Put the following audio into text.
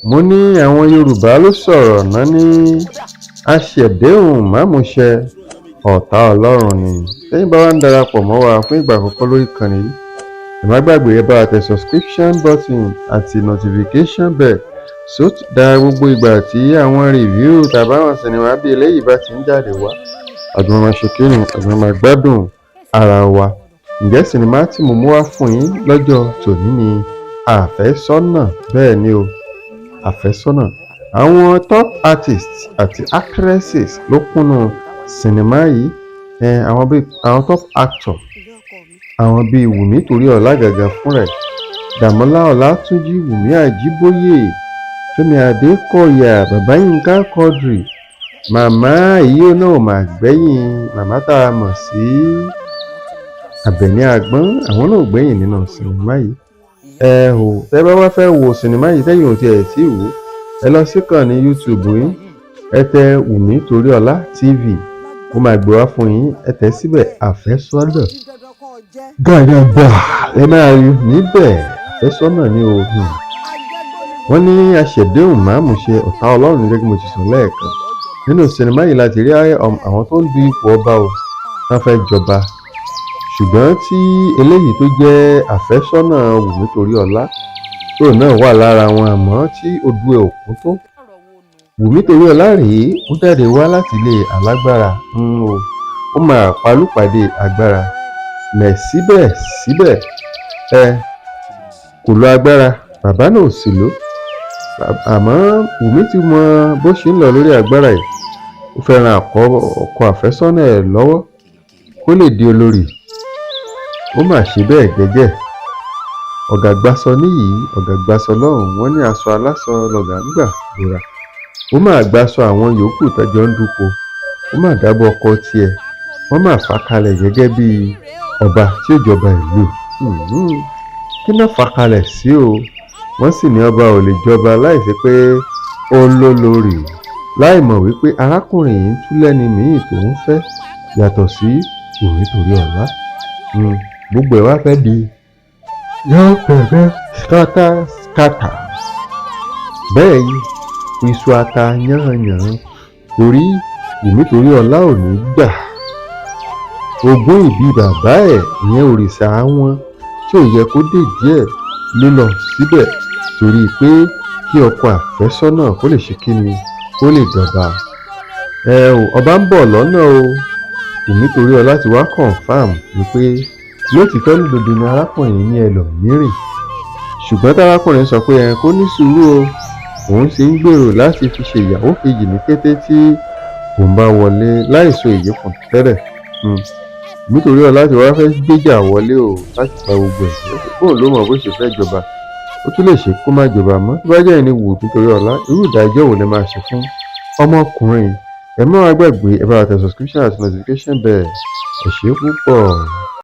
Mo ní àwọn Yorùbá ló sọ̀rọ̀ náà ní aṣàdéhùn mámúṣẹ, ọ̀tá Ọlọ́run ni. Tẹ́yin bá wá ń darapọ̀ mọ́ wa fún ìgbà àkọ́kọ́ lórí ìkànnì yìí, ẹ má gbàgbé, ẹ bá wa tẹ subscription button àti notification bell, so that gbogbo ìgbà tí àwọn review tàbí àwọn sinimá bíi eléyìí bá ti ń jáde wá, àjùmọ̀ máa ṣe kíni, àjùmọ̀ máa gbádùn ara wa. Ǹjẹ́ sinimá tí mo mú wá fún yín lọ́jọ́ tòní ni Àfẹ́sọ́nà. Bẹ́ẹ̀ ni o, Àfẹ́sọ́nà. Àwọn top artists àti actresses ló kúnnú sinimá yìí. Àwọn bíi àwọn top actor, àwọn bíi Wùmí Toríọlá gàgà fúnra ẹ̀, Dàmọ́lá Ọlátúnjì, Wùmí Àjíbóyè, Fẹ́mi Adékọ̀yà, Bàbá Yínká Quadri, màmá èyí náà mà gbẹ́yìn, màmá tá a mọ̀ sí Àbẹ̀ní Àgbọ́n, àwọn náà ò gbẹ́yìn nínú sinimá yìí. Ẹ ò tẹ́ bá wá fẹ́ wo sinimá yìí, tẹ́yìn ò tiẹ̀ tí wò ó, ẹ lọ sí kàn ní YouTube yín, ẹ tẹ Wùmí Toríọlá TV, ó máa gbé wá fún yín. Ẹ tẹ̀ síbẹ̀, Àfẹ́sọ́nà gàdàgbà ẹ máa rí níbẹ̀. Àfẹ́sọ́nà ni o. Wọ́n ní aṣèdéhùn máàmùṣe, ọ̀tá Ọlọ́run ní, gẹ́gẹ́ mo ti sọ lẹ́ẹ̀kan. Nínú sinimá yìí láti rí àwọn tó ń du ipò ọba o, wọ́n fẹ́ jọba, ṣùgbọ́n tí eléyìí tó jẹ́ àfẹ́sọ́nà Wùmí Toríọlá tóun náà wà lára wọn, àmọ́ tí ojú ẹ̀ ò kún tó. Wùmí Toríọlá rèé, ó jáde wá láti ilé alágbára o, ó máa palúpàdé agbára mẹ̀. Síbẹ̀síbẹ̀, ẹ kò lo agbára, bàbá náà ò sì lò ó, àmọ́ Wùmí ti mọ bó ṣe ń lọ lórí agbára yìí. Ó fẹ́ ran ọkọ àfẹ́sọ́nà ẹ̀ lọ́wọ́ kó lè di olórí. Ó mà ṣe bẹ́ẹ̀ gẹ́gẹ́. Ọ̀gá gbaṣọ níyìí, ọ̀gá gbaṣọ lọ́hùn-ún. Wọ́n ní aṣọ aláṣọ lọ̀gá ń gbà bora. Ó mà gbaṣọ àwọn yòókù tọ́jọ́ ń dúpọ̀, ó mà dábọ̀ ọkọ tiẹ̀. Wọ́n mà fà á kalẹ̀ gẹ́gẹ́ bí ọba tí ó jọba ìlú. Kí náà fà á kalẹ̀ sí o? Wọ́n sì ní ọba ò lè jọba láìsí pé ó lólorì, láì mọ̀ wípé arákùnrin yìí ń tú lẹ́ni míì tó ń fẹ́ yàtọ̀ sí Wùmí Toríọlá. Gbogbo ẹ̀ wá fẹ́ di yán pẹ̀pẹ́ skátà skátà, bẹ́ẹ̀ iṣu ata yánhanyànhan, torí Wùmí Toríọlá ò ní gbà. Ogún ìbí bàbá ẹ̀, ìyẹn òrìṣà wọn tí ò yẹ kó dé díẹ̀, ló lọ síbẹ̀ torí pé kí ọkọ àfẹ́sọ́nà kó lè ṣe kíni, kó lè dọba. Ẹ ò, ọba ń bọ̀ lọ́nà o. Wùmí Toríọlá ti wá confirm wípé lótìítọ́ lódodo ni arákùnrin yìí ní ẹlòmíràn, ṣùgbọ́n tárákùnrin sọ pé ẹ kó ní sùúrù o, òun sì ń gbèrò láti fi ṣe ìyàwó kejì ní kété tí òun bá wọlé, láìsọ èyí fún tẹ́lẹ̀. Wùmí Toríọlá ti wá fẹ́ gbéjà wọlé o láti pa gbogbo ẹ̀ jẹ́. Bóun ló mọ̀ bó ṣe fẹ́ jọba, ó tún lè ṣe kó má jọba mọ́. Tó bá jẹ́ ẹni Wùmí Toríọlá, irú ìdájọ́ wo lẹ máa ṣe fún ọmọkùnrin? Ẹ má wá gbàgbé, ẹ bá wa tẹ subscription àti notification bell. Ẹ ṣé púpọ̀.